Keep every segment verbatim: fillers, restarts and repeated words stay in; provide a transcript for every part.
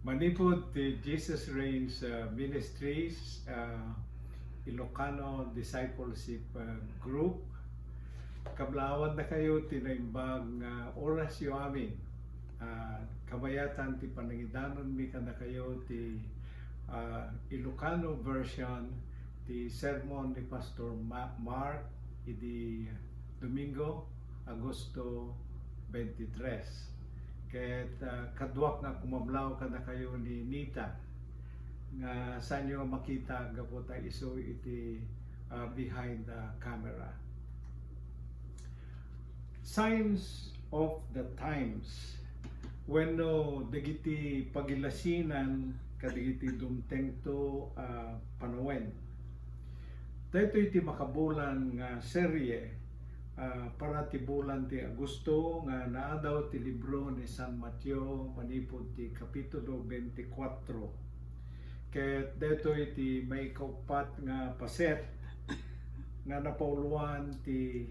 Manipud ti Jesus Reigns, uh, Ministries, uh, Ilocano Discipleship, uh, Group, kablaawankayo ti naimbag nga orasyo amin. Uh, kabayatan ti panangidanonmi kadakayo ti, uh, Ilocano version ti sermon ni Pastor Ma-, Mark idi Domingo, Agosto twenty-three. Ket, ah, kaduak nga kumablaw kadakayo ni Nita, nga saanyo makita gapu ta isu iti, ah, behind the camera. Signs of the Times wenno dagiti pagilasinan kadagiti dumtengto a panawen. Daytoy ti makabulan nga serye, ah, para ti bulan ti Agosto nga naadaw ti libro ni San Mateo manipud ti Kapitulo twenty-four. Ket daytoy ti maikauppat nga paset nga napauloan ti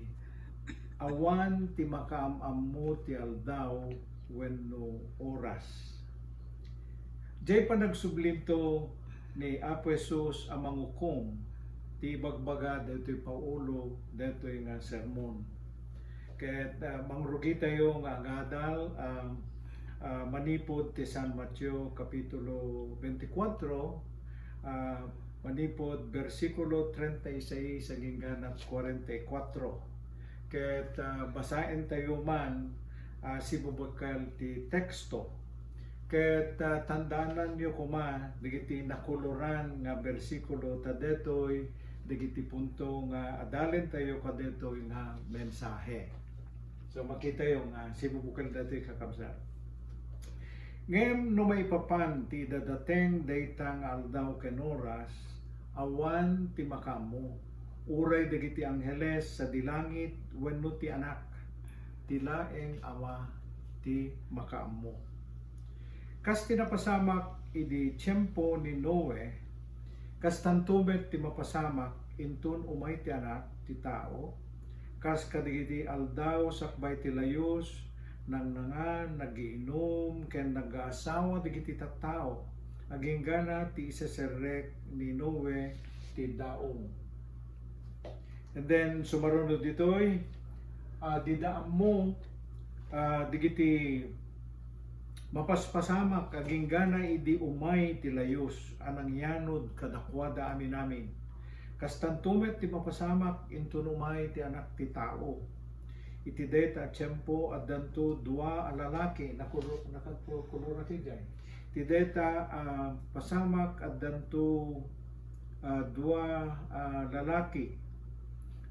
awan ti makaam-ammo ti aldaw wenno oras. Diay panagsublinto ni Apo Jesus a mangukom ti ibagbaga daytoy paulo daytoy nga sermon. Ket, ah, mangrugitayo nga agadal, ah, ah, manipud ti San Mateo Kapitulo twenty-four, ah, manipud bersikulo treinta y seis agingga na kuarenta y kuatro. Ket, ah, basaentayo man, ah, sibubukel ti teksto. Ket, ah, tandaananyo koma dagiti nakoloran nga bersikulo ta detoy dagiti punto nga adalentayo kadetoy nga mensahe. So, makitayo nga sibubukel datoy, kakabsat. Ngem no maipapan ti idadateng dayta nga aldaw ken oras, awan ti makaammo, uray dagiti angheles sadi langit wenno ti Anak, ti laeng Ama ti makaammo. Kas ti napasamak idi tiempo ni Noe, kastanto met ti mapasamak inton umay ti Anak ti Tao. Kas kadagiti aldaw sakbay ti layus, nangnangan, nagiinum, ken nagaasawa dagiti tattao, aginggana ti iseserrek ni Noe ti daong. And then, sumaruno ditoy, ah, dida ammo, ah, dagiti mapaspasamak aginggana idi umay ti layus a nangyanud kadakuada amin-amin. Kastanto met ti mapasamak inton umay ti Anak ti Tao. Iti dayta a tiempo, addanto dua a lalaki, nakuro-, nakakolor-, koloraki diay. Iti dayta a pasamak, addanto, ah, dua a lalaki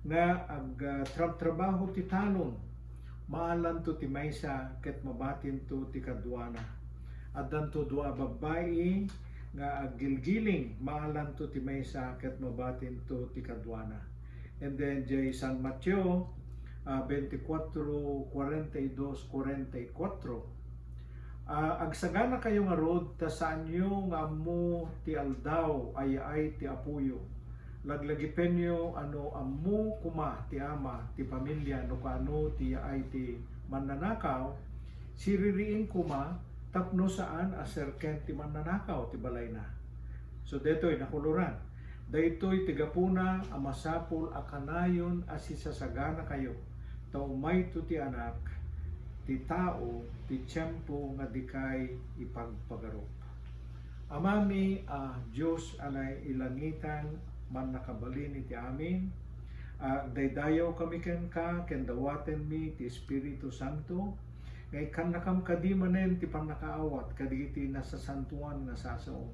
nga ag-, ah, trabtrabaho ti talon. Maalanto ti maysa ket mabatinto ti kaduana. Addanto dua a babbai nga aggilgiling, maalanto ti maysa ket mabatinto ti kaduana. And then, diay San Mateo, ah, twenty-four, forty-two, forty-four, ah, agsaganakayo ngarud ta saanyo nga ammo ti aldaw a yaay ti Apoyo. Laglagipenyo a no ammo koma ti ama ti pamilia no kaano ti yaay ti mannanakaw, siririing koma tapno saan a serken ti mannanakaw ti balayna. So, daytoy nakoloran. Daytoy ti gapuna a masapul a kanayon a sisasaganakayo, ta umayto ti Anak ti Tao ti tiempo nga dikay ipagpagarup. Amami a Dios a nailangitan, mannakabalin iti amin, agdaydayawkami kenka ken dawatenmi ti Espiritu Santo, nga ikkannakam kadi manen ti pannakaawat kadagiti nasasantoan nga sasaom.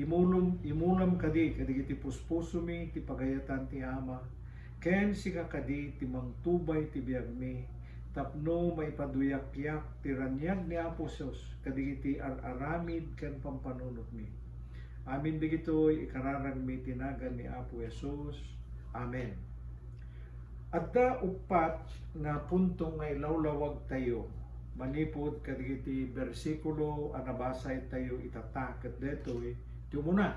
Imulom-, imulam kadi kadagiti puspusomi ti pagayatan ti Ama, ken sika kadi ti mangtubay ti biagmi, tapno maipaduyakyak ti raniag ni Apo Jesus kadagiti ar-aramid ken pampanunotmi. Amin dagitoy ikararagmi ti nagan ni Apo Jesus. Amen. Adda uppat nga punto nga ilawlawagtayo manipud kadagiti bersikulo a nabasatayo itata, ket daytoy ti umuna.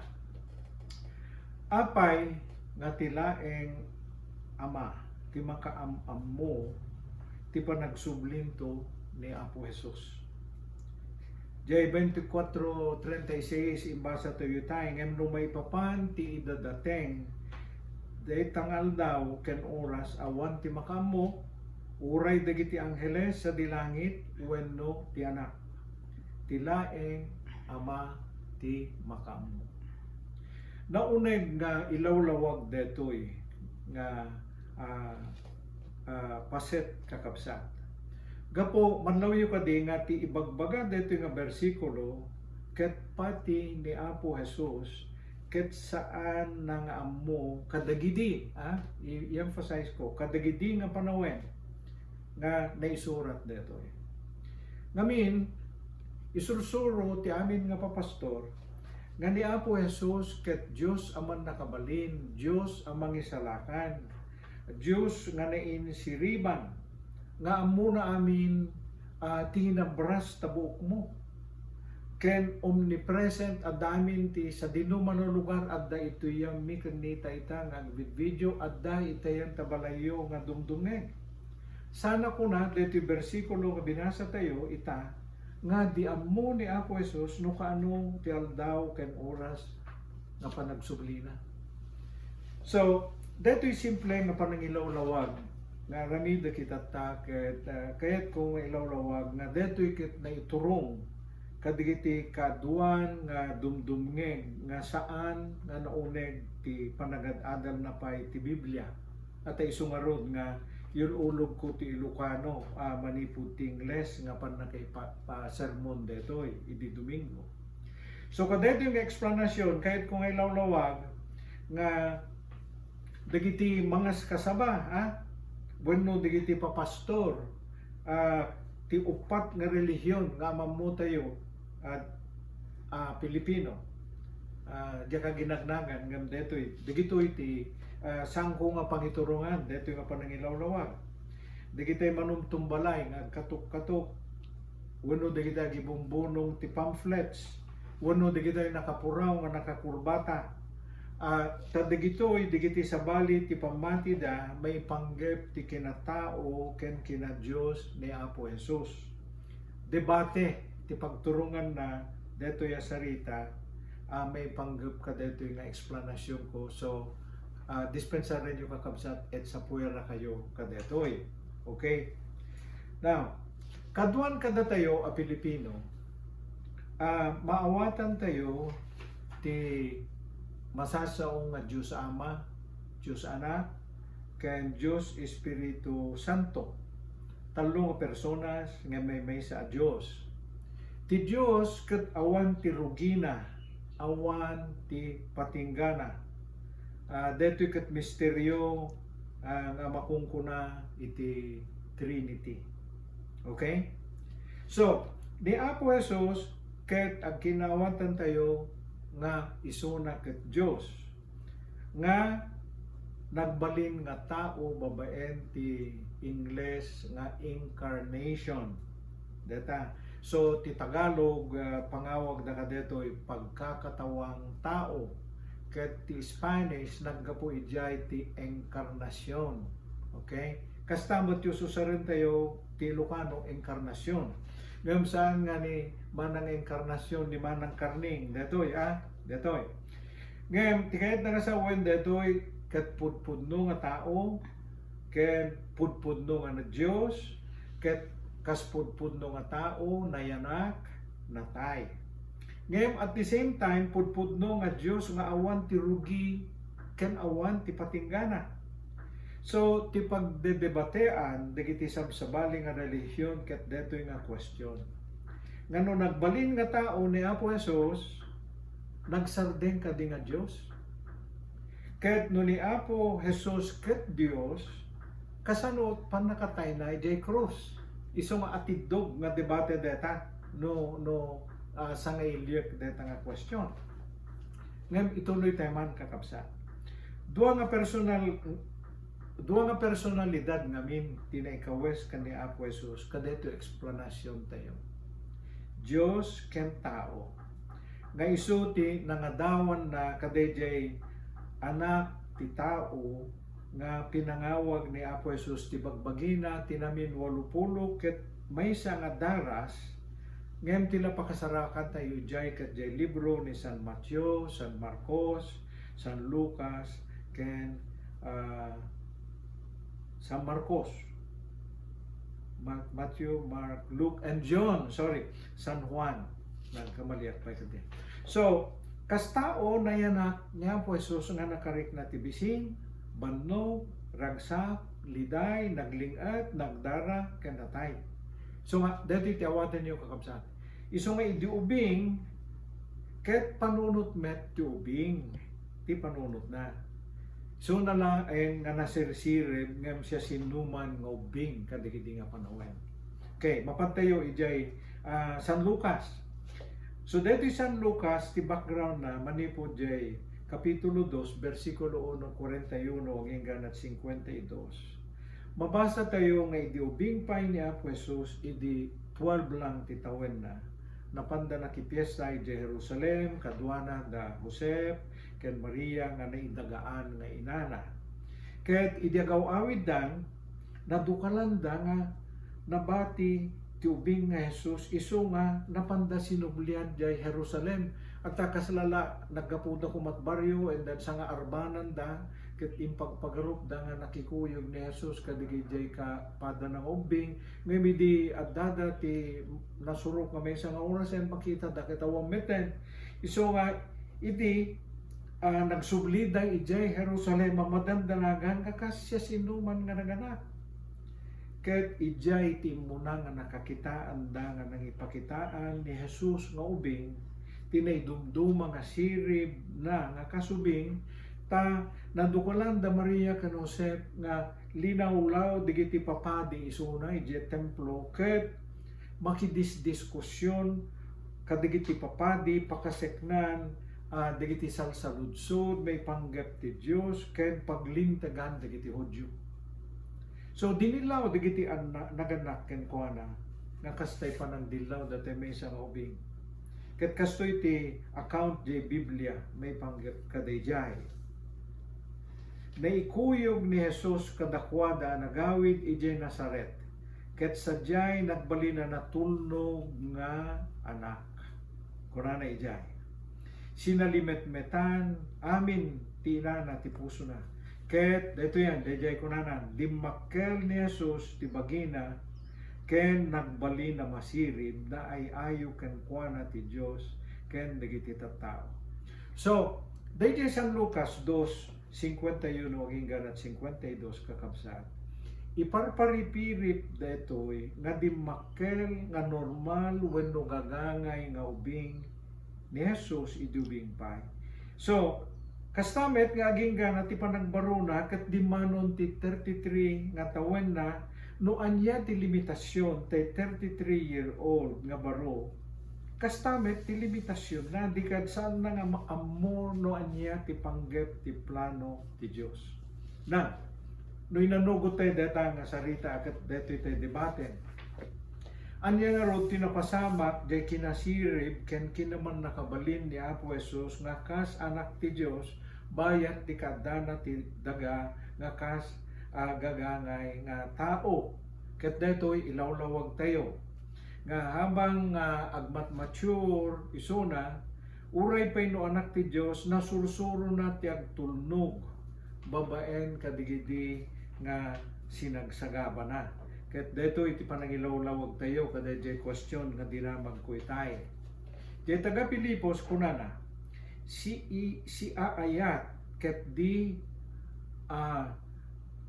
Apay nga ti laeng Ama ti makaam-ammo ti panagsublinto ni Apo Jesus. Jay twenty-four treinta y seis, imbasa tayo tayo, ngem no maipapan ti idadateng, dayta nga aldaw ken oras, awan ti makaammo, uray dagiti angheles sadi langit wenno ti Anak. Ti laeng Ama ti makaammo. Nauneg nga ilawlawag daytoy nga, ah, ah, paset, kakabsat. Gapu, manlawyo kadi nga ti ibagbaga daytoy nga bersikulo ket pati ni Apo Jesus ket saan na nga ammo kadagidi, ah, i-, i-emphasize ko, kadagidi nga panawen nga naisurat daytoy. Ngamin, isursuro ti amin nga papastor nga ni Apo Jesus ket Dios a mannakabalin, Dios a mangisalakan, Dios nga nainsiriban, nga ammona amin, ah, ti hinabras ta buokmo, ken omnipresent, adda amin ti sadino man a lugar, adda itoy yammi ken nita ita nga agvidvideo, adda itayan ta balayyo nga dumdumngeg. Sana kuna daytoy bersikulo nga binasa tayo ita, nga di ammo ni Apo Jesus no kaano ti aldaw ken oras nga panagsublina. So, daytoy simple nga panangilawlawag nga aramid dagiti tatta ket, ah, kayatko nga ilawlawag nga daytoy ket naiturong kadagiti kaaduan nga dumdumngeg nga saan nga nauneg ti panagad-adalna pay ti Biblia. Ata isu ngarud nga yul-ulogko ti Ilocano, ah, manipud ti Ingles nga pannakaipa-, pa-, sermon daytoy idi Domingo. So, kadaytoy nga eksplanasyon, kayatko nga ilawlawag nga dagiti mangaskasaba, ah, wenno dagiti papastor, ah, ti uppat nga relihion nga amammotayo, ah, ah, Pilipino. Ah, diak aginagnagan ngem daytoy, dagitoy ti, ah, saanko nga pangiturongan daytoy nga panangilawlawag. Dagiti manumtumbalay nga agkatok-katok, wenno dagiti agibumbunong ti pamphlets, wenno dagiti nakapuraw nga nakakurbata. Ah, ta dagitoy, dagiti sabali ti pammatida maipanggep ti kinatao ken kina-Dios ni Apo Jesus. Debate ti pagturonganna daytoy a sarita, ah, maipanggep kadaytoy nga eksplanasionko. So, ah, dispensarenyo, kakabsat, et sa puera kayo kadaytoy. Okay? Now, kaduan kadatayo a Pilipino, ah, maawatantayo ti masasao nga Dios Ama, Dios Anak, ken Dios Espiritu Santo. Tallo nga personas nga maymaysa a Dios. Ti Dios ket awan ti rugina, awan ti patinggana. Ah, daytoy ket misterio, ah, nga makunkuna iti Trinity. Okay? So, ni Apo Jesus ket agkinaawatantayo nga isuna ket Dios, nga nagbalin nga tao babaen ti Ingles nga incarnation. Deta. So, ti Tagalog, ah, pangawagda kadaytoy pagkakatawang tao. Ket ti Spanish, naggapu idiay ti encarnacion. Okay? Kasta met ti ususarentayo ti Ilocano, encarnacion. Ngem saan nga ni Manang Encarnacion, ni Manang Karning. Daytoy, ah? Daytoy. Ngem, ti kayatna nga sawen daytoy, ket pudpudno nga tao, ken pudpudno nga na-Dios, ket kas pudpudno nga tao, nayanak, natay. Ngem, at the same time, pudpudno nga Dios nga awan ti rugi ken awan ti patinggana. So, ti pagdedebatean dagiti sabsabali nga relihion ket daytoy nga question. Nga no nagbalin nga tao ni Apo Jesus, nagsardeng kadi nga Dios? Ket no ni Apo Jesus ket Dios, kasano pannakatayna idiay krus? Isu nga atiddog nga debate deta no, no, ah, sangailiek deta nga question. Ngem ituloy tayo man, kakabsat. Dua nga personal, dua nga personalidad ngamin ti naikawes ken ni Apo Jesus, kadaytoy explanation tayo. Dios ken tao. Nga isu ti nangadawanna kadaydiay Anak ti Tao nga pinangawag ni Apo Jesus ti bagbagina ti namin walupulo ket maysa nga daras, Ngem ti la pakasarakantayo idiay ket diay libro ni San Mateo, San Marcos, San Lucas, ken, ah, San Marcos. Ma-, Matthew, Mark, Luke, and John. Sorry, San Juan. Nagkamaliak pay kadi. So, kas tao nayanak ni Apo Jesus nga nakarikna ti bisin, bannog, ragsak, liday, nagling-et, nagdara, ken natay. So nga, daytoy ti awatenyo, kakabsat. Isu nga idi ubing, ket panunot met ti ubing ti panunotna. Isuna laeng nga nasirsirib ngem siasinoman nga ubbing kadagidi nga panawen. Okay, mapantayo idiay, ah, San Lucas. So, daytoy San Lucas, ti background na manipud diay Kapitulo dos, bersikulo uno, kuarenta y uno, agingga cincuenta y dos. Mabasa tayo nga idi ubing pay ni Apo Jesus, idi twelve lang ti tawenna, napanda nakipiesta idiay Jerusalem, kaduana da Josep ken Maria nga naidagaan nga inana. Ket idi agaw-awiddan, nadukalanda nga nabati ti ubing nga Jesus, isu nga napanda sinublian diay Jerusalem. Agta kas lala, naggapuda komat barrio, and then sanga arbananda, ket impagpagarupda nga nakikuyog ni Jesus kadagiti diay kapadana nga ubbing. Ngem idi addada ti nasurok nga maysa nga oras, ken makitada ket awan metten. Isu nga idi, ah, nagsublida idiay Jerusalem, mamadandanagan nga kas siasinoman nga naganak. Ket idiay ti immuna nga nakakitaanda nga nangipakitaan ni Jesus nga ubing, ti naidumduma nga sirib na nga kasubing, ta nadukalan da Maria ken Josep nga linawlaw dagiti papadi isuna idiay templo, ket makidisdiskusion kadagiti papadi, pakaseknan, ah, dagiti salsaludsod maipanggep ti Dios ken paglintegan dagiti Judio. So, dinillaw dagiti anna-, naganak kenkuana nga kastay panangdillaw daytoy maysa nga ubing. Ket kastoy ti account diay Biblia maipanggep kadaydiay. Naikuyog ni Jesus kadakuada a nagawid idiay Nazaret, ket sadiay nagbalin a natulnog nga anak. Kunana idiay, sinalimetmetan amin ti inana ti pusona. Ket daytoyen, daydiay kunana, dimmakkel ni Jesus ti bagina, ken nagbalin a masirib, naay-ayo kenkuana ti Dios ken dagiti tattao. So, daydiay San Lucas dos, cincuenta y uno agingga cincuenta y dos, kakabsat, iparparipirip daytoy nga dimmakkel nga normal wenno gagangay nga ubing ni Jesus idi ubing pay. So, kasta met nga aginggana ti panagbarona ket dimmanon ti thirty-three nga tawenna no ania ti limitasion ti thirty-three-year-old nga baro. Kasta met ti limitasionna, di kad saanna nga maammo no ania ti panggep ti plano ti Dios. Na, no inanugot tayo deta nga sarita, ket detoy tayo debaten. Ania ngarud ti napasamak diay kinasirib ken kinamannakabalin ni Apo Jesus nga kas Anak ti Dios, bayat ti kaaddana ti daga nga kas, ah, gagangay nga tao? Ket daytoy ilawlawag tayo nga habang, ah, agmatmature isuna, uray pay no Anak ti Dios, nasursurona ti agtulnog babaen kadagidi nga sinagsagabana. Ket daytoy ti panangilawlawag tayo kadaydiay question nga dinamagko itay. Diay taga-Filipos kunana, si-, siaayat ket di, ah,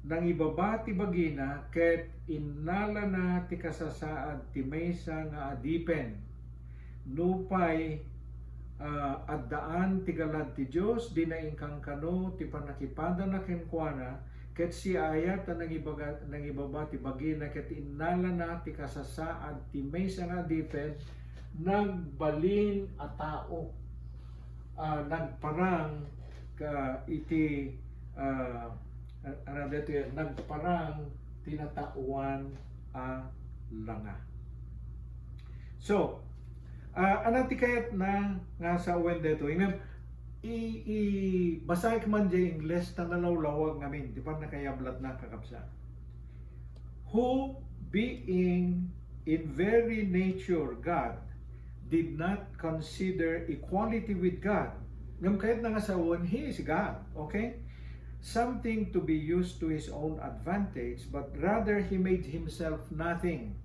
nangibaba ti bagina ket innalana ti kasasaad ti maysa nga adipen. Nupay, ah, addaan ti galad ti Dios, dina inkankano ti pannakipadana kenkuana, ket siaayat a nangibaga-, nangibaba ti bagina ket innalana ti kasasaad ti maysa nga adipen, nagbalin a tao, ah, nagparang ka iti, ah, ano daytoy, nagparang ti nataoan a langa. So, ah, ano ti kayatna nga sawen daytoy? Ngem, i-, i-, basaek man diay Ingles ta nalawlawag ngamin, di ba, nakayablatna, kakabsat. Who, being in very nature God, did not consider equality with God. Ngem kayatna nga sawen, He is God, okay? Something to be used to his own advantage, but rather he made himself nothing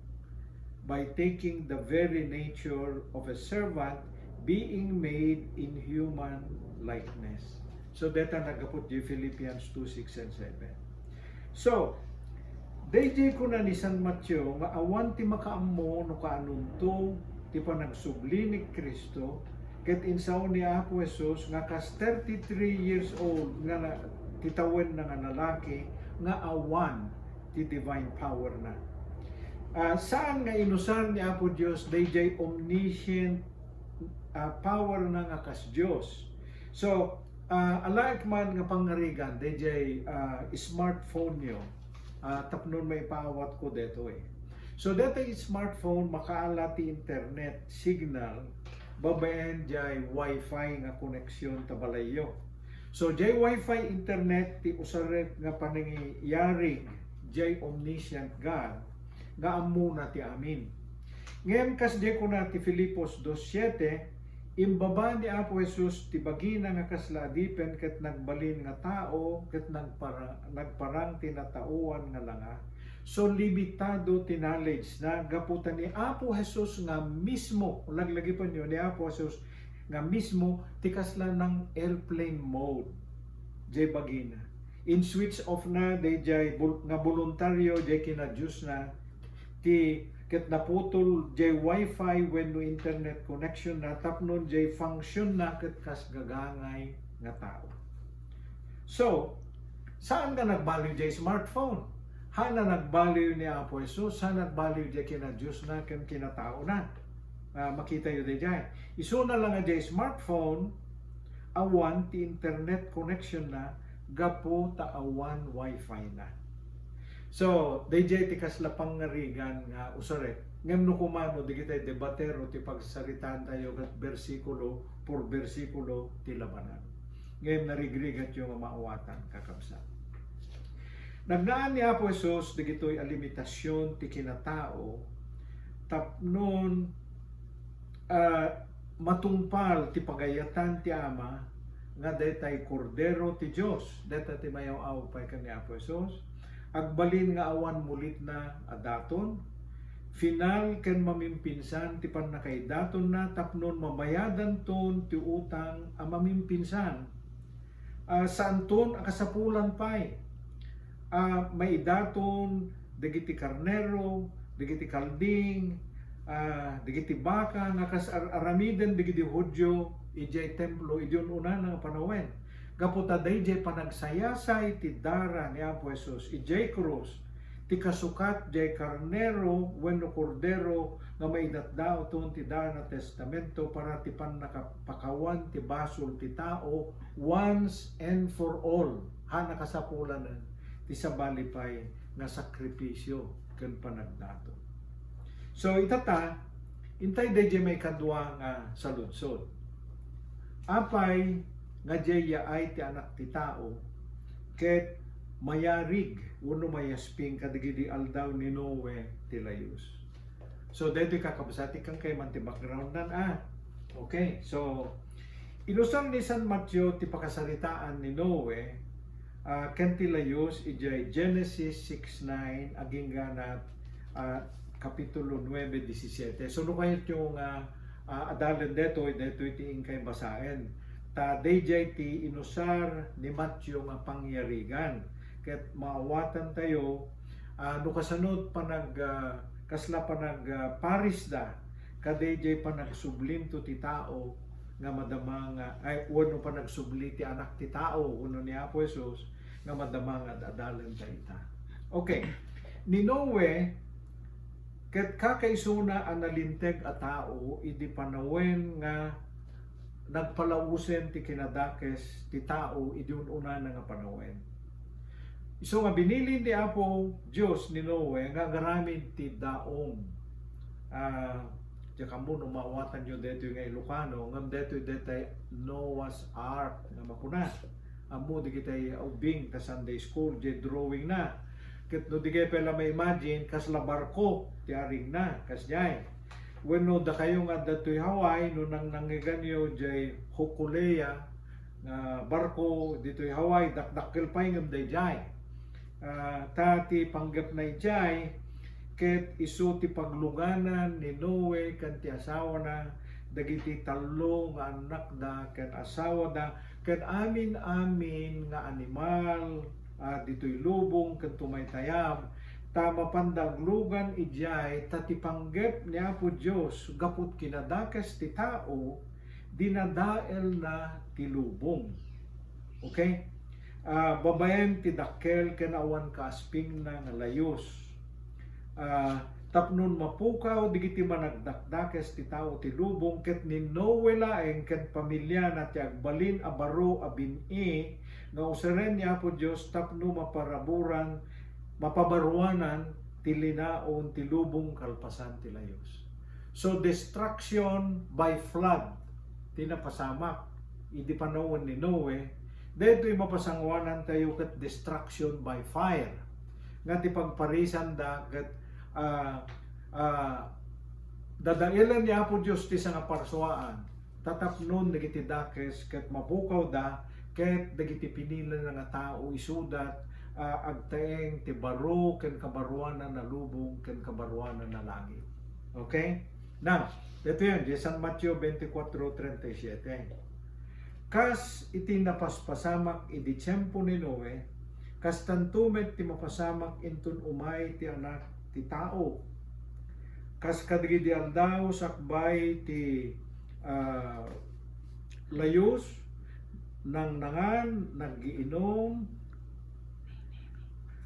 by taking the very nature of a servant, being made in human likeness. So, deta naggapu ti Philippians two six and seven. So, daydiay kuna ni San Mateo nga awan ti makaammo no kaanonto ti panagsubli ni Cristo, ket insao ni Apo Jesus nga kas thirty-three years old nga na, ti tawenna nga nalaki nga awan ti divine power na. Ah, saan nga inusar ni Apo Dios daydiay omniscient, ah, power na nga kas Dios. So, ah, alaek man nga pangngarigan daydiay, ah, smartphone yo, ah, tapno maipaawatko detoy. So, detoy smartphone, makaala ti internet signal babaen diay wifi nga connection ta balayyo. So, diay wifi internet ti usarek nga panangiyarig diay omniscient God nga ammona ti amin. Ngem kas diay kuna ti Filipos dos siete, imbaba ni Apo Jesus ti bagina nga kasla adipen ket nagbalin nga tao ket nagpara-, nagparang ti nataoan nga langa. So, limitado ti knowledge na gapu ta ni Apo Jesus nga mismo, laglagipenyo, ni Apo Jesus nga mismo ti kasla nang airplane mode diay bagina. In-switch off na daydiay bul-, nga boluntaryo diay kinadiosna, ti ket naputol diay wifi wenno internet connection na tapno diay function na ket kas gagangay nga tao. So, saan nga nagbaliw diay smartphone? Haan a nagbaliw ni Apo Jesus, haan a nagbaliw diay kinadiosna ken kinataona. Ah, makitayo daydiay. Isuna la nga diay smartphone, awan ti internet connection na gapu ta awan wifi na. So, daydiay ti kasla pangngarigan nga usarek. Ngem no kumano, dagitay debatero ti pagsaritaantayo ket bersikulo por bersikulo ti labanan. Ngem narigrigatyo nga maawatan, kakabsat. Nagnaan ni Apo Jesus dagitoy a limitasion ti kinatao tapnon, ah, matungpal ti pagayatan ti Ama nga daytay Kordero ti Dios. Dayta ti mayaw-aw pay ken ni Apo Jesus. Agbalin nga awan mulitna a daton, final ken mamimpinsan ti pannakaidatonna tapnon mabayadanton ti utang a mamimpinsan. Ah, saanton a kasapulan pay a maidaton dagiti karnero, dagiti kalding, ah, dagiti baka nga kas ar-, aramiden dagiti Judio idiay templo idi un-unana nga panawen. Gapu ta daydiay panagsayasay ti dara ni Apo Jesus idiay krus, ti kasukat diay karnero wenno kordero nga maidatdaton ti dara nga testamento para ti pannakapakawan ti basol ti tao once and for all. Haan a kasapulanen ti sabali pay nga sakripisio ken panagdaton. So, itata, intay daydiay maikadua nga saludsod. Apay nga diay yaay ti Anak ti Tao ket mayarig wenno mayasping kadagidi aldaw ni Noe ti layus? So, daytoy kakabsat, ikkan kay man ti background nan, ah. Okay, so, inusar ni San Mateo ti pakasaritaan ni Noe, ah, ken ti layus idiay Genesis six nine agingga na, ah, Kapitulo nuebe disisiete. So, no kayatyo nga, ah, adalen detoy, detoy ti inkay basaen. Ta daydiay ti inusar ni Mateo nga pangyarigan. Ket maawatantayo, ah, no kasano panag-, ah, kasla panag-, ah, parisda kadaydiay panagsublinto ti tao nga madama nga, ay, wenno panagsubli ti Anak ti Tao wenno ni Apo Jesus nga madama nga ad-adalenta ita. Okay. Ni Noe, ket kakaisuna a nalinteg a tao idi panawen nga nagpalausen ti kinadakes ti tao idi un-unana nga panawen. Isu nga binili ni Apo Dios ni Noe nga agaramid ti daong. Ah, diak ammo no maawatanyo daytoy nga Ilocano, ngem daytoy daytay Noah's Ark nga makuna. Ammo dagitay ubing ta Sunday school, diay drawing na. Ket no di kayo pay la ma-imagine, kasla barko ti aringna, kasdiay. Wenno dakayo nga adda ditoy Hawaii, no nangnangiganyo jay Hokulea nga barko ditoy Hawaii, dakdakkel pay ngem dayjay. Ah, ta ti panggepna idiay, ket isu ti pagluganan ni Noe ken ti asawana, dagiti tallo nga annakda ken asawada, ken amin-amin nga animal, ah, ditoy lubong ken tumaytayab, ta mapanda aglugan idiay, ta ti panggep ni Apo Dios gapu kinadakes ti tao, dinadaelna ti lubong. Okay? Ah, babaen ti dakkel ken awan kaaspingna nga layus. Ah, tapnon mapukaw dagiti managdakdakes ti tao ti lubong, ket ni Noe laeng ken pamiliana ti agbalin a baro a bin-i nga usaren ni Apo Dios tapno maparaburan, mapabaruanan ti linaon ti lubong kalpasan ti layus. So, destruction by flood ti napasamak idi panawen ni Noe. Daytoy mapasanguanantayo ket destruction by fire, nga ti pagparisanda ket, ah, ah, dadaelen ni Apo Dios ti sangaparsuaan, tatapnon dagiti dakes ket mapukawda, ket dagiti pinilina nga tao isuda, ah, agtaeng ti baro ken kabaruanan a lubong ken kabaruanan a langit. Okay? Now, ito yan, di San Mateo twenty-four treinta y siete. Kas iti napaspasamak idi tiempo ni Noe, kastanto met ti mapasamak inton umay ti Anak ti Tao. Kas kadagidi aldaw sakbay ti, ah, layus, nangnangan, naggiinum,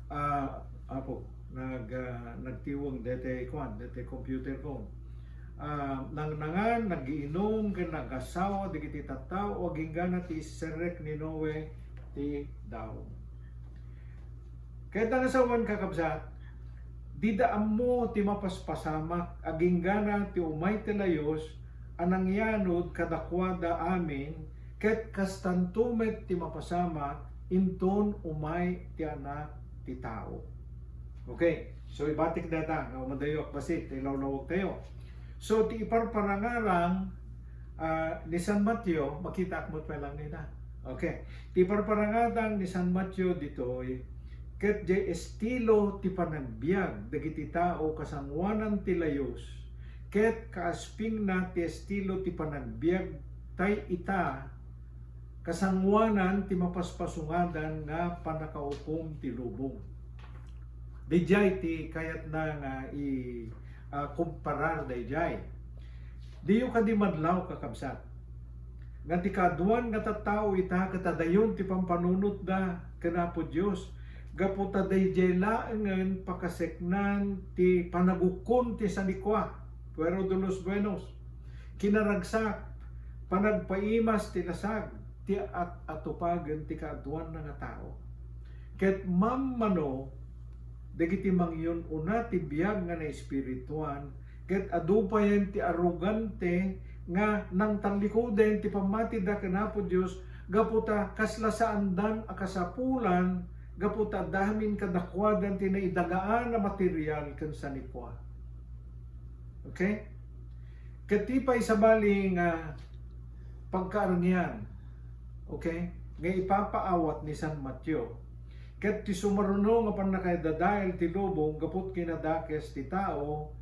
ah, apo, nag, ah, nagtiweng dete kuan, dete computer ko. Ah, nangnangan, naggiinum, ken nagasawa dagiti tattao, aginggana ti iserrek ni Noe ti daong. Ket nasawen, kakabsat, dida ammo ti mapaspasamak, aginggana ti umay ti layus a nangyanud kadakuada amin, ket kastanto met ti mapasamak inton umay ti Anak ti Tao. Okay, so ibatik dayta nga madayo a bassit, ta ilawlawagtayo. So, ti iparparangarang, ah, ni San Mateo, makitaak met pay lang nita. Okay. Ti iparparangarang ni San Mateo ditoy, ket jay estilo ti panagbiag dagiti tao kasanguanan ti layus, ket kaaspingna ti estilo ti panagbiag tay ita kasanguanan ti mapaspasungadan nga pannakaukom ti lubong. Dayjay ti kayatna nga i, ah, komparar dayjay. Diyo kadi madlaw, kakabsat, nga ti kaaduan nga tattao ita ket adayon ti pampanunotda ken Apo Dios, gapu ta dayjay laengen pakaseknan ti panagukkon ti sanikua, fuero de los buenos, kinaragsak, panagpaimas ti lasag, ti at-atupagen ti kaaduanna nga tao. Ket mammano dagiti mangyun-una ti biag nga naespirituan, ket adu payen ti arogante nga nangtallikudan ti pammatida ken Apo Dios, gapu ta kasla saandan a kasapulan, gapu ta adda amin kadakuadan ti naidagaan a material ken sanikua. Okay? Ket ti pay sabali nga pagkaarngian, okay, nga ipapaawat ni San Mateo, ket ti sumaruno nga pannakadadael ti lubong gapu kinadakes ti tao,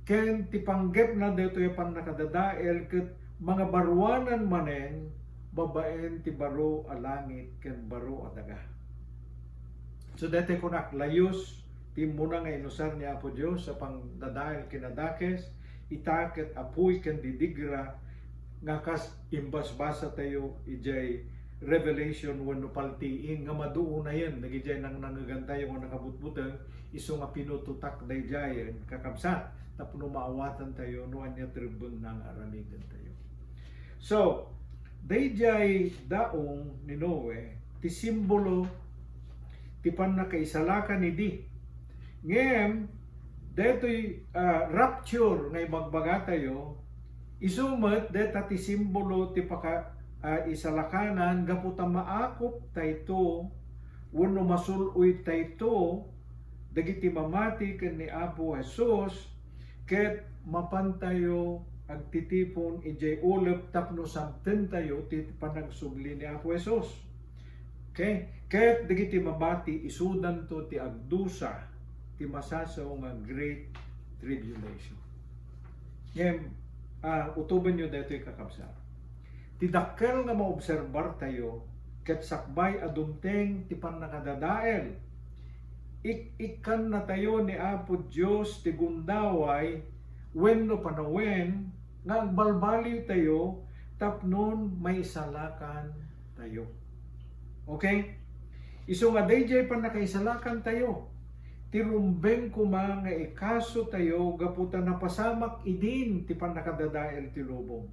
ken ti panggepna daytoy a pannakadadael ket mangabaruanan manen babaen ti baro a langit ken baro a daga. So, daytoy kunak, layus ti immuna nga inusar ni Apo Dios a pangdadael kinadakes, ita ket apuy ken didigra nga kas imbasbasatayo idiay Revelation wenno paltiing nga maduonayen dagidiay nangnangegantayo nga nakabutbuteng, isu nga pinutotak daydiayen, kakabsat, tapno maawatantayo no ania ti rebbengna nga aramidentayo. So, daydiay daong ni Noe ti simbolo ti pannakaisalakan idi. Ngem, daytoy, ah, rapture nga ibagbagatayo, isu met dayta ti simbolo ti paka-, ah, isalakanan gapu ta maakuptayto wenno masul-oytayto dagiti mamati ken ni Apo Jesus, ket mapantayo agtitipon idiay ulep tapno sabtentayo ti panagsubli ni Apo Jesus. Okay? Ket dagiti mabati, isudanto ti agdusa ti masasaw nga Great Tribulation. Ngem, ah, utobenyo daytoy, kakabsat. Ti dakkel nga maobserbartayo ket sakbay a dumteng ti pannakadadael, ik-ikkannatayo ni Apo Dios ti gundaway wenno panawen nga agbalbaliwtayo tapnon maisalakantayo. Okay? Isu nga daydiay pannakaisalakantayo, ti rumbeng koma nga ikasotayo gapu ta napasamak idin ti pannakadadael ti lubong.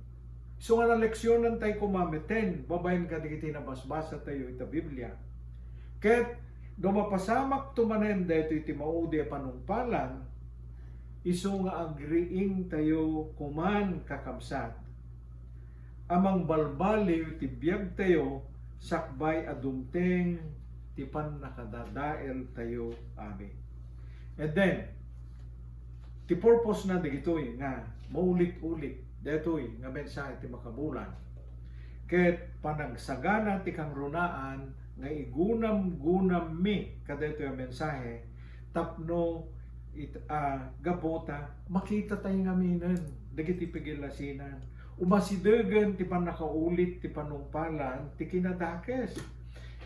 Isu nga naleksionantay koma meten babaen kadagiti nabasbasatayo ita Biblia. Ket no mapasamakto manen daytoy ti maudi a panungpalan, isu nga agriingtayo koman, kakabsat, a mangbalbaliw ti biagtayo sakbay a dumteng ti pannakadadaeltayo amin. And then, ti purpose na dagitoy nga maulit-ulit daytoy nga mensahe ti makabulan, ket panagsagana ti kangrunaan nga igunam-gunammi kadaytoy a mensahe tapno it-, ah, gapu ta makita tayo ngaminen dagiti pigil a sinan. Umasidegen ti pannakaulit ti panungpalan ti kinadakes.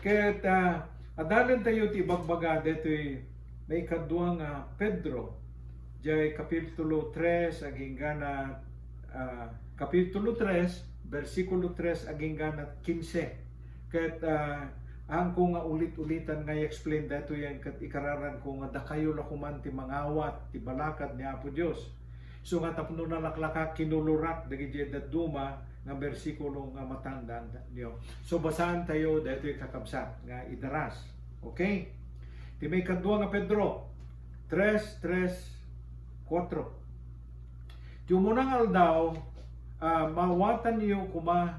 Ket, ah, adalentayo ti ibagbaga daytoy maikadua nga Pedro, diay Kapitulo tres agingga na, ah, Kapitulo tres, bersikulo tres agingga na kinse. Ket, ah, haanko nga ulit-ulitan nga i-explain daytoy ket ikararanko nga dakayo la koman ti mangawat ti balakad ni Apo Dios. So nga tapno nalaklakak, kinulorak dagiti dadduma nga bersikulo nga matandanyo. So basaantayo daytoy, kakabsat, nga idaras. Okay? Ti maikadua nga Pedro, tres, tres, kuatro. Ti umuna nga aldaw, ah, maawatanyo koma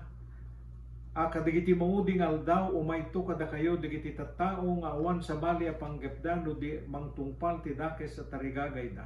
a kadagiti maudi nga aldaw, umayto kadakayo dagiti tattao nga awan sabali a panggepda no di mangtungpal ti dakes a tarigagayda.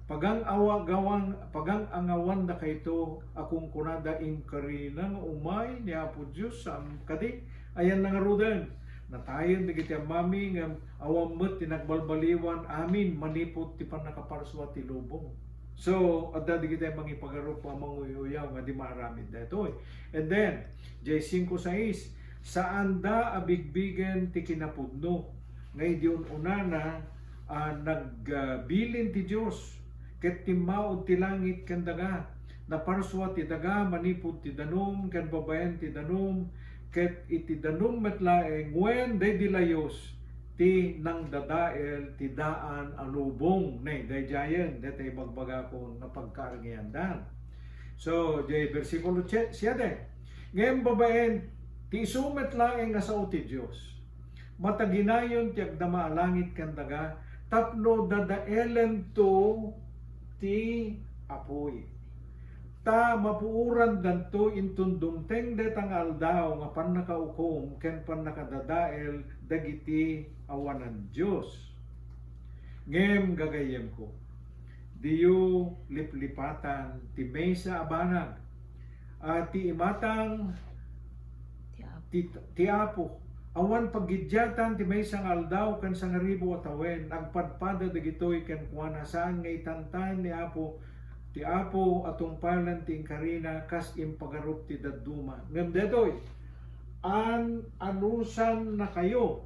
Pagang-awa-, gawang-, pagang-angawandakayto a kunkunada, "Inkarina nga umay ni Apo Dios, saan kadi?" Ayanna ngaruden, natayen dagiti ammami ngem awan met ti nagbalbaliwan amin manipud ti pannakaparsua ti lubong. So, adda dagiti mangipagarup a manguy-uyaw nga di maaramid daytoy. And then, diay singko sais, saanda a bigbigen ti kinapudno, nga idi un-unana, ah, nagbilin ti Dios, ket timmaud ti langit ken daga. Naparsua ti daga manipud ti danum ken babaen ti danum, ket iti danum met laeng wen daydi layus ti nangdadael ti daan a lubong. Ne, daydiayen, dayta ibagbagakon nga pagkaarngiandan. So, diay bersikulo sie-, siete, ngem babaen ti isu met laeng nga sao ti Dios, mataginayon ti agdama a langit ken daga tapno dadaelento ti apuy. Ta mapuorandanto inton dumteng dayta nga aldaw nga pannakaukom ken pannakadadael dagiti awanan Dios. Ngem, gagayyemko, diyo liplipatan ti maysa a banag, a ti imatang Ti Apo. ti, ti Apo. Awan paggiddiatan ti maysa nga aldaw ken sangaribu a tawen. Agpadpada dagitoy kenkuana. Saan nga itantan ni Apo, ti Apo a tungpalan ti inkarina kas impagarup ti dadduma. Ngem daytoy, an-, anusannakayo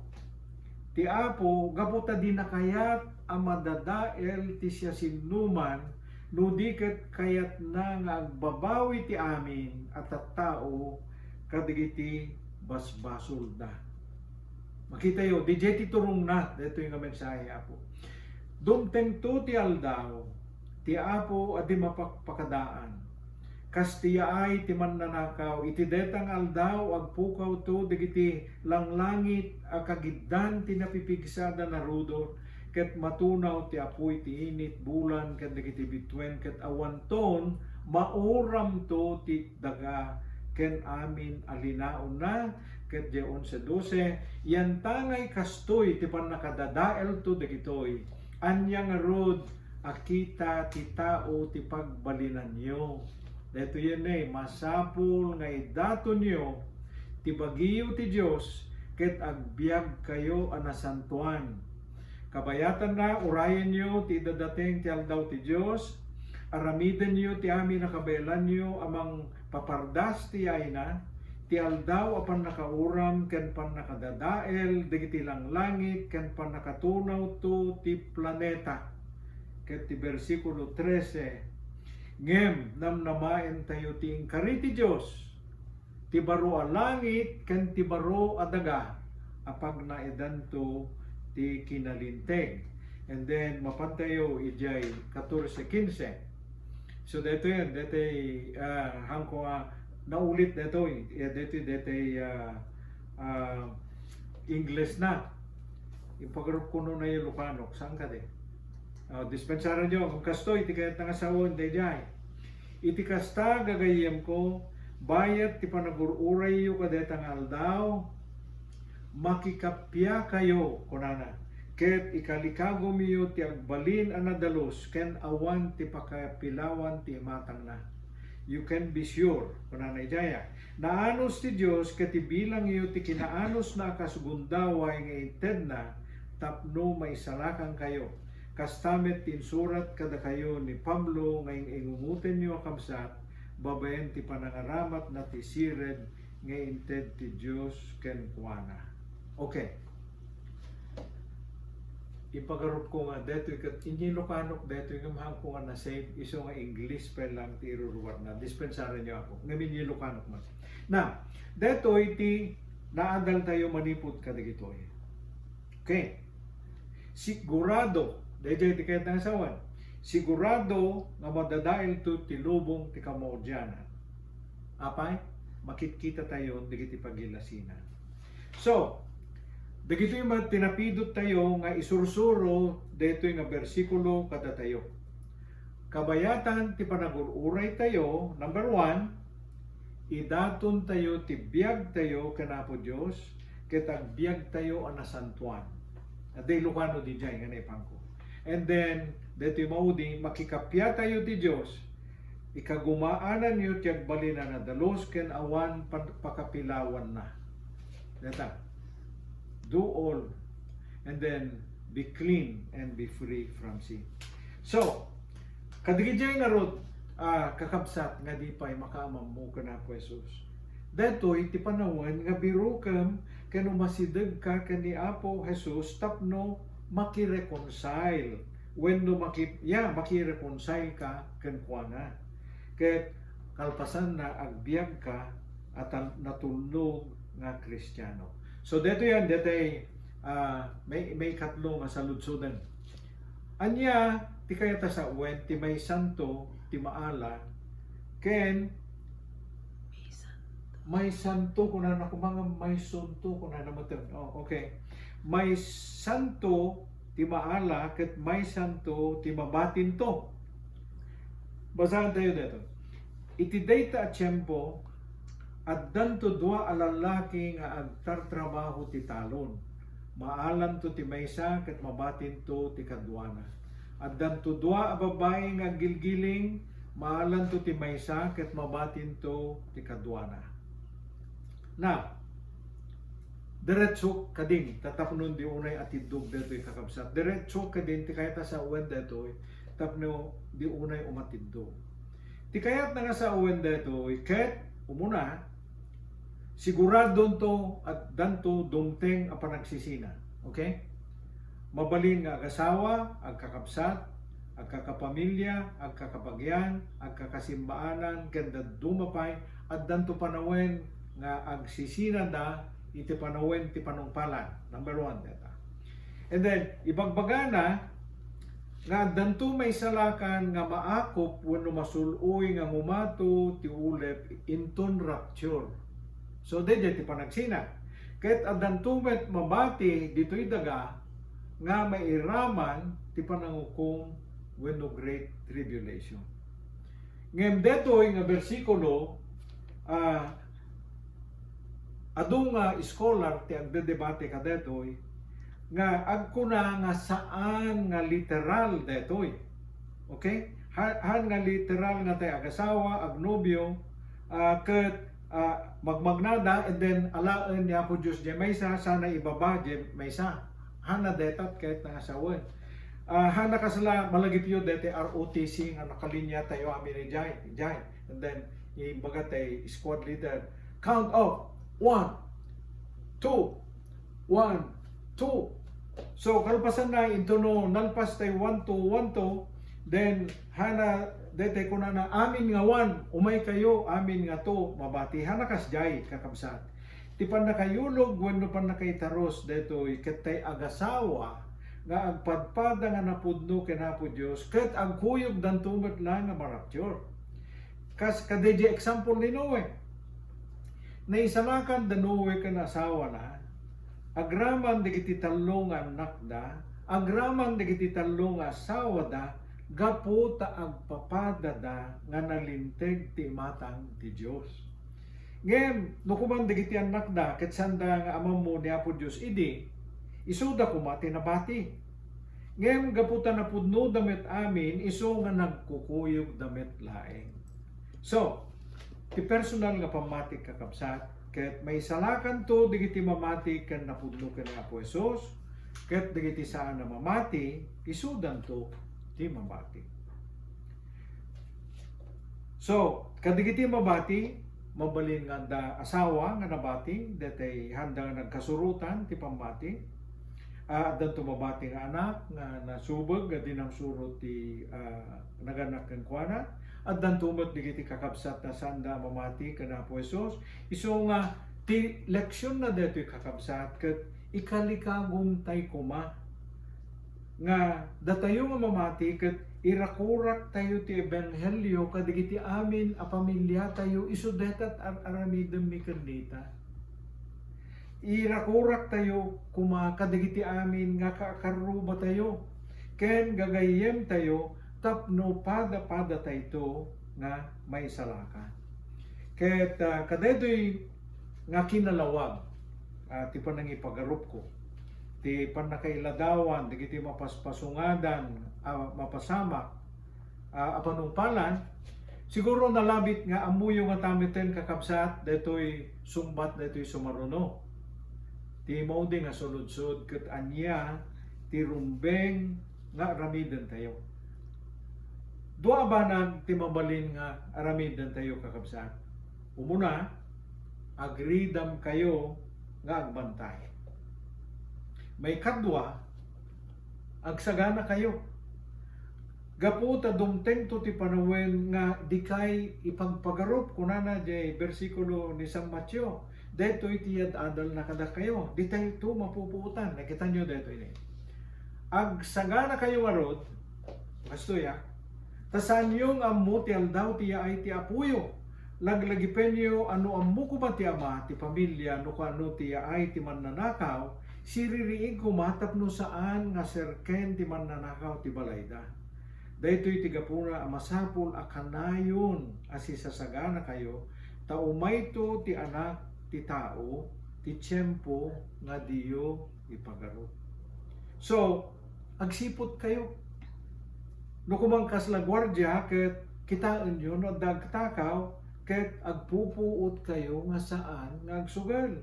ti Apo gapu ta di nakayat a madadael ti siasinoman, no di ket kayatna nga agbabawi ti amin a tattao kadagiti basbasolda. Makitayo, didiay ti turongna daytoy nga mensahe, Apo. Dumtengto ti aldaw, ti Apo a di mapakpakadaan. Kas ti yaay ti mannanakaw, iti dayta nga aldaw, agpukawto dagiti langlangit a kagiddan ti napipigsada narudot, ket matunaw ti apuy ti init, bulan, ken dagiti bituen, ket awanton mauramto ti daga ken amin a linaonna, ket diay onse dose, yantangay kastoy ti pannakadadaelto dagitoy. Ania ngarud a kita ti tao ti pagbalinanyo. Daytoyen, masapul nga idatonyo ti bagiyo ti Dios ket agbiagkayo a nasantoan. Kabayatanna, urayenyo ti idadateng ti aldaw ti Dios, aramidenyo ti amin a kabaelanyo a mangpapardas ti yayna, ti aldaw a pannakauram ken pannakadadael dagiti langlangit ken pannakatunawto ti planeta. Ket ti bersikulo trese, ngem namnamaentayo ti inkari ti Dios, ti baro a langit ken ti baro a daga a pagnaedanto ti kinalinteg. And then, mapantayo idiay katorse kinse. So, daytoy yan, daytoy, ah, hangko nga naulit daytoy, eh, daytoy, daytoy, ah, ah, Ingles na. Impagarup kuno na Ilocano, saan kadi? Ah, dispensaranyo, ngem kastoy, ti kayatna nga sawen, daydiay. Iti kasta, gagayyemko, bayat ti panagur-urayyo kadayta nga aldaw, makikappiakayo, kunana, ket ikalikagumyo ti agbalin a nadalus ken awan ti pakapilawan ti imatangna. You can be sure, kunana idiay, naanus ti Dios ket ibilangyo ti kinaanusna a kas gundaway nga intedna tapno maisalakankayo. Kasta met ti insurat kadakayo ni Pablo nga ing-ingungotenyo a kabsat babaen ti panangaramatna ti sired nga inted ti Dios kenkuana. Okay. Ipagarupko nga daytoy ket inye Ilocanok daytoy ngem haanko nga na-save, isu nga English pa lang ti iruruarna. Dispensaranyo ako. Ngem inye Ilocanok man. Na, daytoy ti naadaltayo manipud kadagitoy. Okay. Sigurado, daydiay ti kayatna nga sawen. Sigurado nga madadaelto ti lubong ti kamaudianan. Apay, makitkitatayo dagiti pagilasinan. So, dagitoy met ti napidottayo nga isursuro daytoy nga bersikulo kadatayo. Kabayatan ti panagur-uraytayo, number one, idatontayo ti biagtayo ken Apo Dios, ket agbiagtayo a nasantoan. Adda Ilocano didiay nga naipangko. And then, daytoy maudi, makikappiatayo ti Dios, ikagumaananyo ti agbalin a nadalus ken awan pa-, pakapilawanna. Deta, do all, and then be clean and be free from sin. So, kadagiti ngarud, ah, kakabsat nga di pay makaamammo ken Apo Jesus. Daytoy ti panawen nga birukem ken umasidegka ken ni Apo Jesus tapno makireconcile wenno maki-, ya, makireconcile ka kenkuana. Ket kalpasanna, agbiagka a tan-, natulnog nga Kristiano. So, daytoy yan, daytoy, ah, may, maikatlo nga saludsoden. Ania ti kayat a sawen ti maisanto, ti maala, ken maisanto, kunana koma nga maisunto, kunana metten. Oh, okay. Maisanto ti maala ket maisanto ti mabatinto. Basaentayo daytoy. Iti dayta a tiempo, addanto dua a lallaki nga agtartrabaho ti talon. Maalanto ti maysa ket mabatinto ti kaduana. Addanto dua a babbai nga aggilgiling, maalanto ti maysa ket mabatinto ti kaduana. Now, diretso kadin, ta tapno di unay atiddog daytoy, kakabsat. Diretso kadin ti kayat a sawen daytoy, tapno di unay umatiddog. Ti kayatna nga sawen daytoy, ket umuna, siguradonto addanto dumteng a panagsisina. Okay? Mabalin nga agasawa, agkakabsat, agkakapamilya, agkakabagian, agkakasimbaanan, ken dadduma pay, addanto panawen nga agsisinada iti panawen ti panungpalan. Number one, deta. And then, ibagbagana nga addanto maisalakan nga maakop wenno masul-oy nga ngumato ti ulep inton rapture. So, daydiay ti panagsina. Ket addanto met mabati ditoy daga nga mairaman ti panangukom wenno great tribulation. Ngem daytoy nga bersikulo, ah, adu nga scholar ti agdedebate kadaytoy nga agkuna nga saan nga literal daytoy. Okay? Ha-, han nga literal nga tay agasawa, agnobio, ah, ket, ah, magmagnada, and then alaen ni Apo Dios diay maysa, sana ibaba diay maysa. Hana detat ket nangasawen. Ah, hana kasla malagipyo deti R O T C nga nakalinya tayo amin idiay, idiay. And then, ibaga tay squad leader, count off, one, two, one, two. So, kalpasanna, into no nalpas tay one, two, one, two, then, hana, detay kunana, amin nga one, umay kayo, amin nga two, mabati. Hana kasdiay, kakabsat. Ti pannakayulog wenno pannakaitarus detoy ket tay agasawa nga agpadpada nga napudno ken Apo Dios ket agkuyogdanto met la nga ma-rapture. Kas kadaydi example ni Noe. Naisalakan da Noe ken asawana, agraman dagiti tallo nga annakda, agraman dagiti tallo nga asawada, gapu ta agpapadada nga nalinteg ti imatang ti Dios. Ngem no kuman dagiti annakda ket sanda nga amammo ni Apo Dios idi, isuda koma ti nabati. Ngem gapu ta napudnoda met amin, isu nga nagkukuyogda met laeng. So, ti personal nga pammati, kakabsat, ket maisalakanto dagiti mamati ken napudno ken Apo Jesus, ket dagiti saan a mamati, isudanto ti mamati. So, kadagiti mabati, mabalin nga adda asawa nga nabati, detay handa nga nagkasurotan ti pammati. Ah, addanto mabati nga anak nga nasubeg nga di nangsurot ti, ah, naganak kenkuana. Addanto met dagiti kakabsat a sanda a mamati ken Apo Jesus. Isu nga ti leksionna daytoy, kakabsat, ket ikalikagumtay koma nga datayo nga mamati ket irakuraktayo ti ebanghelio kadagiti amin a pamiliatayo isu dayta ar-aramidenmi ken dita. Irakuraktayo koma kadagiti amin nga kaakarrubatayo ken gagayyemtayo tapno pada-padatayto nga maisalakan. Ket, ah, kadaytoy nga kinalawag, ah, ti panangipagarupko, ti pannakailadawan dagiti mapaspasungadan a mapasamak, ah, a panungpalan. Siguro nalabit nga ammoyo ngata metten, kakabsat, daytoy sungbat daytoy sumaruno. Ti maudi nga suludsod ket ania ti rumbeng nga aramidentayo. Dua a banag ti mabalin nga aramidentayo, kakabsat. Umuna, agridamkayo nga agbantay. Maikadua, agsaganakayo. Gapu ta dumtengto ti panawen nga dikay ipagpagarup, kunana diay bersikulo ni San Mateo, daytoy ti yad-adalna kadakayo, ditayto mapupuotan. Nakitayo daytoy ni. Agsaganakayo ngarud, kastoy a, ta saanyo nga ammo ti aldaw ti yaay ti Apoyo. Laglagipenyo a no ammo koma ti ama ti pamilia no kano ti yaay ti mannanakaw, siririig koma tapno saan nga serken ti mannanakaw ti balayda. Daytoy ti gapuna a masapul a kanayon a sisasaganakayo, ta umayto ti Anak ti Tao ti tiempo nga diyo ipagarup. So, agsiputkayo. No kuman kasla guardia, ket kitaenyo no adda agtakaw, ket agpupuotkayo nga saan nga agsugel.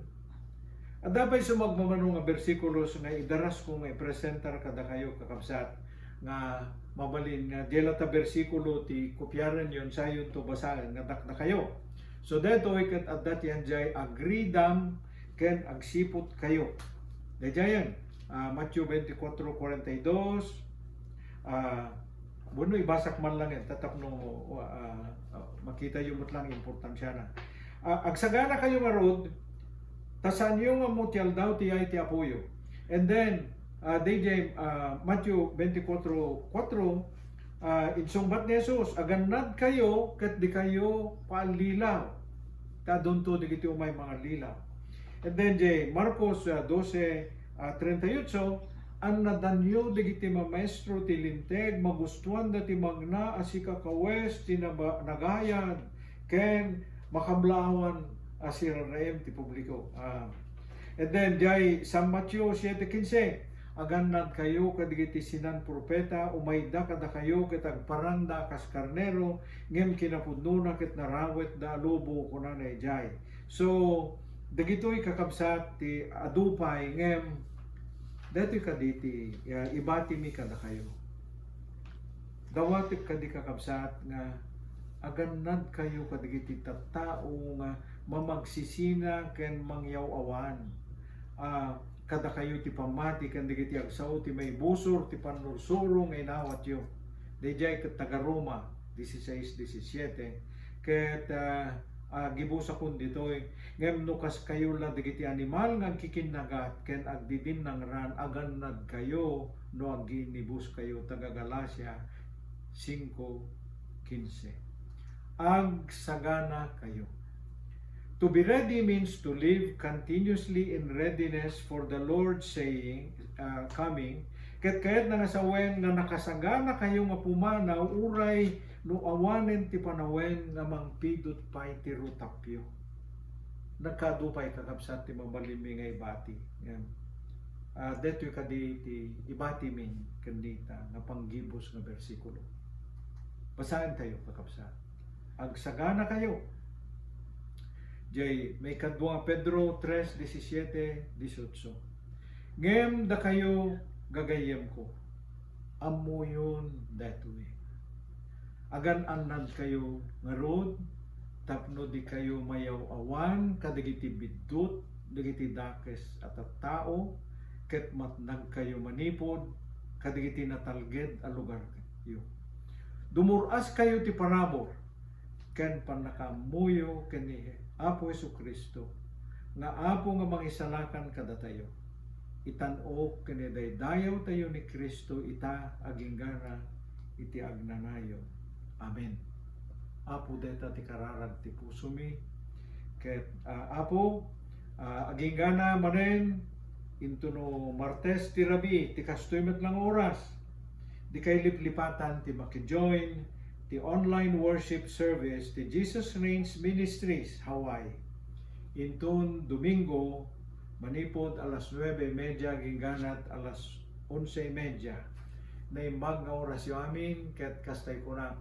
Adda pay sumagmamano nga bersikulos nga idarasko nga ipresentar kadakayo, kakabsat, nga mabalin nga diay latta bersikulo ti kopiarenyo, sayonto basaen nga dakdakayo. So, daytoy ket adda ti diay, agridam ken agsiputkayo. Daydiayen, ah, Mateo veinticuatro cuarenta y dos, ah, bueno, ibasak man lang yan, ta tapno, ah, ah, makitayo met lang importansiana. Ah, agsaganakayo ngarud, ta saanyo nga ammo ti aldaw ti yaay ti Apoyo. And then, ah, daydiay, ah, Mateo veinticuatro cuatro, ah, insungbat ni Jesus, agannadkayo ket dikayo paallilaw, ta adunto dagiti umay mangallilaw. And then, diay Marcos, ah, doce, ah, treinta y ocho, annadanyo dagiti mamaestro ti Linteg, magustuanda ti magna a sikakawes ti naba-, nagayad, ken makablaawan a siraraem ti publiko. Ah, and then, diay San Mateo siete quince, agannadkayo kadagiti sinan-profeta, umayda kadakayo ket agparangda a kas karnero, ngem kinapudnona ket narawetda a lobo, kunana idiay. So, dagitoy, kakabsat, ti adu pay, ngem daytoy kadi ti, ah, ibatimi kadakayo. Dawatek kadi, kakabsat, nga agannadkayo kadagiti tattao nga mamagsisina ken mangyaw-awan. Ah, kadakayo ti pammati ken dagiti agsao ti maibusor ti pannursuro nga inawatyo. Daydiay ket taga-Roma dieciséis diecisiete, ket, ah, ah, gibusakon ditoy, ngem no kaskayo la dagiti animal nga agkikinnagat ken agdidinnangran, agannadkayo no agginnibuskayo, taga-Galacia cinco quince. Agsaganakayo. To be ready means to live continuously in readiness for the Lord saying, ah, coming. Ket kayatna nga sawen nga nakasaganakayo nga pumanaw uray no awanen ti panawen nga mangpidut pay ti rutapyo. Nagkaadu pay, kakabsat, ti mabalinmi nga ibati. Ngem, ah, daytoy kadi ti ibatimi ken dita nga panggibus nga bersikulo. Basaentayo, kakabsat. Agsaganakayo. Jay, maikadua Pedro tres diecisiete, dieciocho. Ngem dakayo, gagayyemko, ammoyon daytoy. Agan-annadkayo ngarud tapno dikayo mayaw-awan kadagiti biddut dagiti dakes a tattao, ket matnagkayo manipud kadagiti natalged a lugaryo. Dumur-askayo ti parabur ken pannakaammoyo ken ni Apo Jesu-Cristo nga Apo nga Mangisalakan kadatayo. Itan-ok ken idaydayawtayo ni Cristo ita agingga iti agnanayon. Amen. Apo, dayta ti kararag ti pusomi. Ket, ah, Apo, ah, aginggana manen intono Martes ti rabii ti kastoy met la nga oras, dikay liplipatan ti makijoin ti online worship service ti Jesus Reigns Ministries Hawaii. Inton Domingo, manipud alas nuebe y media agingganat alas onse y media. Naimbag nga orasyo amin, ket kastay kunak,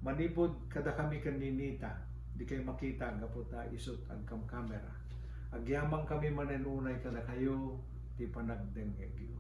manipud kadakami ken ni Nita, dikay makita gapu ta isut' agkamkamera. Agyamankami manen unay kadakayo ti panagdengngegyo.